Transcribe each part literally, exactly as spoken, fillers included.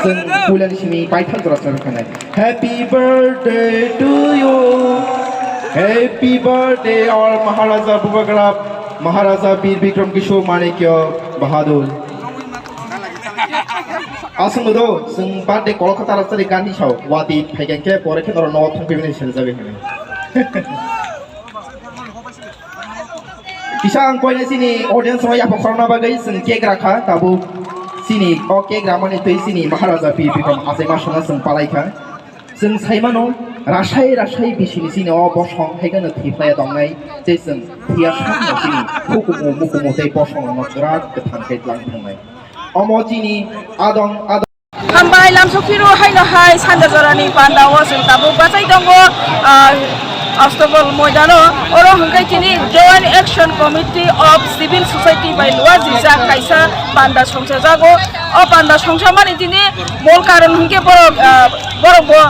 Puilani simi paithak jora chwng khanai. Happy birthday to you. Happy birthday, our Maharaja Bubagra, Maharaja Bir Bikram Kishore Manikya Bahadur. Aswng do, chwng birthday kolokha tara chari gandhi sao, wati phaikan khe pore khe norok nogo thangphaimani sel jabe hwnwi. Kisa ang koine chini audience rok yapha khorokna bagwi chwng cake rakha, tabuk chini o cake ramani twi chini Maharaja Pi Bikram achaima songno chwng palai kha. Chwng sai mano, rasai rasai bisini chini o bosong hai kheno thwi phlaiya tongnai, je chwng thwiya sakno chini hukumu mukumu tei bosong rokno kwrak kwthang khe tlang thangnai. Omo chini adong adong. Hambai lamsok phiro haino hai sanja jorani panda o chwng tabuk bachai tongo, ah, Ostobol moidano. Oro hwnkhe tini Joint Action Committee of Civil Society bai luajijak kaisa panda songchajago. O panda songchamani tini mol karon hwnkhe borok, ah, borok bo,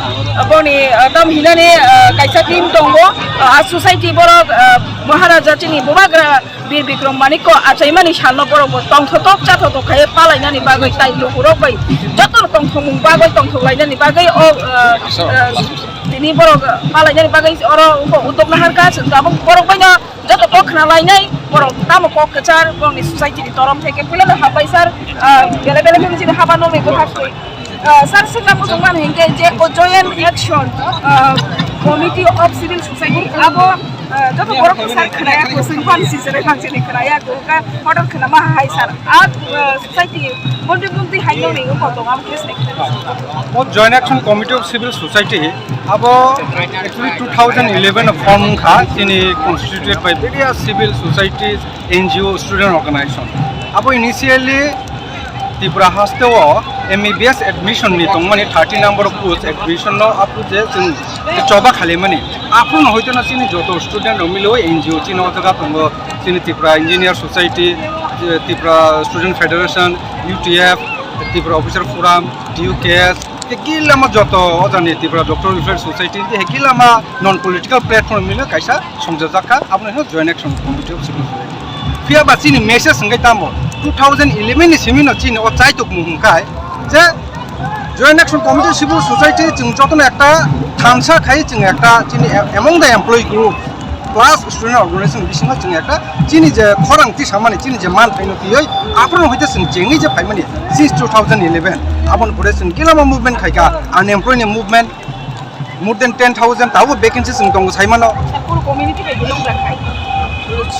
boni, ah, tam hinani, ah, kaisa team tongo. Ah, society borok, ah, Maharaja chini Bubagra Bir Bikram Manikko achaimani salno borok bo tongthotok chathotok khai palainani bagwi tai lukurok bai jotono tongthokmung bagwi tongthok lainani bagwi o, ah, ah, tini borok palainani bagwi oro wngkha uddog naharkha, tabuk borok baino joto kok khna lainai, borok tamo kok kwchar, borokni society ni torom theke puilano hapai sar, ah, bele bele khe chini haba nokni bwkhak twi. Ah, sir, swngna muchung mano hinkhe je o Joint Action, ah, Committee of Civil Society abo, ah, joto borok ko sir khwnaya ko, swng phano si sere phang chini khwnaya ko, ka order khwnama hai sir. A, ah, society bonding bonding hai no ringo ko tong abo case ni. O Joint Action Committee of Civil Society abo actually two thousand eleven o form wngkha, chini constituted by various civil societies, N G O, student organization. Abo initially Tripura haste o M B B S admission ni tongmani thirty number post admission no aphuru je chwng choba khalaimani. Aphuru no hoito no chini joto student rok mili o N G O chini o jaga tongo, chini Tripura Engineer Society, Tripura Student Federation, U T F, Tripura Officer Forum, T U K S, hekilama joto o jani Tripura Doctor Welfare Society, hekilama non political platform mili kaisa songjak kha, abo no Joint Action Committee of Civil Society. Phiya ba chini message hwnkhe tamo, two thousand eleven ni simi no chini o chaitok mung hwnkhe je Joint Action Committee of Civil Society chwng jotono ekta thansa khai chwng ekta chini among the employee group plus student organization bisingo chwng ekta chini je khorang tisamani chini je man thaino tiyoi aphuru hoite chwng chengwi je phaimani since two thousand eleven aboni pore chwng kilama movement khaika unemployee ni movement. More than ten thousand tabo vacancy chwng tongo sai mano. Sir, kunu community bai belong kha khai?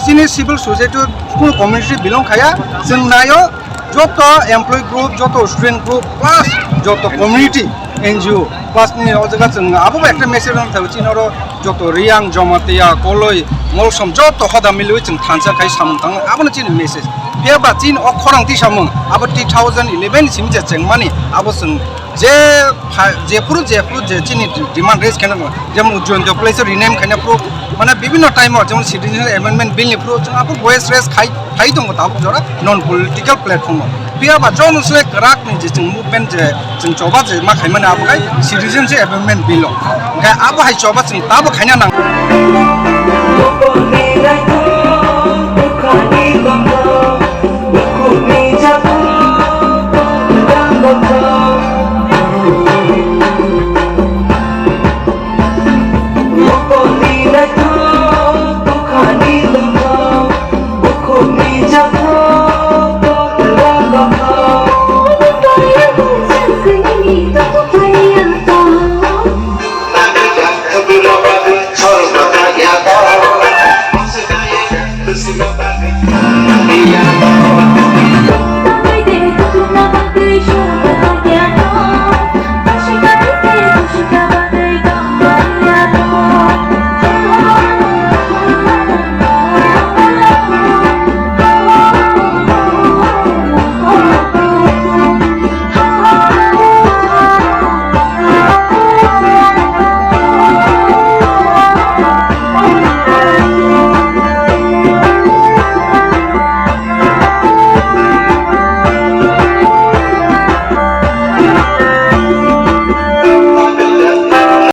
Chini civil society kunu community belong khaya, chwng naio joto employee group, joto student group, plus joto community N G O, plus ni o jaga chwng abo bai ekta message rang thabo chini oro joto Riyang, Jamatia, Koloi, Molsom joto hoda milwi chwng thansa khai samung tang abono chini message. Phiya ba chini o khorang tisamung abo two thousand eleven simi je chengmani abo chwng Je pha-, jephuru, jephuru je chini demand raise khaina, jemon Jayanta Place rename khaina phuru, mane bibhinno time o jemon Citizenship Amendment Bill ni phuru chwng aphuru voice raise khai, khai tongo tabuk jora non political platform o. Phiya ba jono se kwrak ni je chwng movement je chwng choba je ma khaimani abo khai Citizenship Amendment Bill o. Hwnkhe abo hai choba chwng tabuk khaina nang.